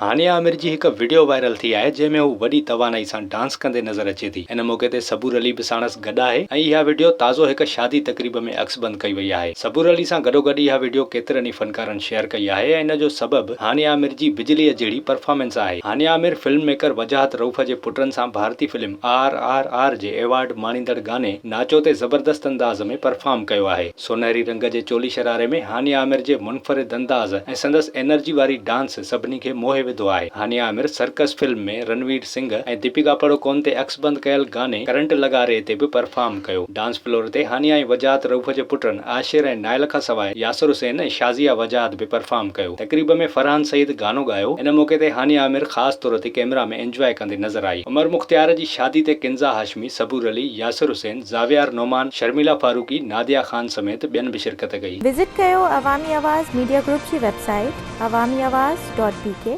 هانيا عامر جي هڪ video viral ٿي آهي جنهن ۾ هو وڏي توانائي سان ڊانس ڪندي نظر اچي ٿي. ان موقعي تي صبور علي به ساڻس گڏ آهي ۽ اها وڊيو تازو هڪ شادي تقريب ۾ عڪس بند ڪئي وئي آهي. صبور علي سان گڏوگڏ اها وڊيو ڪيترن ئي فنڪارن شيئر ڪئي آهي ۽ ان جو سبب هانيا عامر جي بجليء جهڙي پرفارمنس آهي. هانيا عامر فلم ميڪر وجاهت رئوف جي پٽن سان ڀارتي فلم آر آر آر جي ايوارڊ ماڻيندڙ گاني ناچو تي زبردست انداز ۾ پرفارم ڪيو آهي. سونهري رنگ جي چولي شراري ۾ هانيا عامر جي منفرد انداز ۽ سندس انرجي واري ڊانس سڀني کي موهي وڌو آهي. هانيا عامر سرڪس فلم ۾ رنوير سنگهه ۽ ديپيڪا پڊوڪون تي عڪس بند ڪيل گاني ڪرنٽ لگا ري تي به پرفارم ڪيو. ڊانس فلور تي هانيا ۽ وجاهت رئوف جي پٽن عاشر ۽ نائل کان سواء ياسر حسين ۽ شازيه وجاهت به پرفارم ڪيو. تقريب ۾ فرحان سعيد گانو ڳايو. ان موقعي تي هانيا عامر خاص طور تي ڪئميرا ۾ انجواء ڪندي نظر آئي. عمر مختيار جي شادي تي ڪنزا هاشمي، صبور علي، ياسر حسين، زاويار نعمان، شرميلا فاروقي، ناديه خان سميت ٻين به شرڪت ڪئي. وزٽ ڪيو عوامي آواز ميڊيا گروپ جي website Awami Awaz dot B K.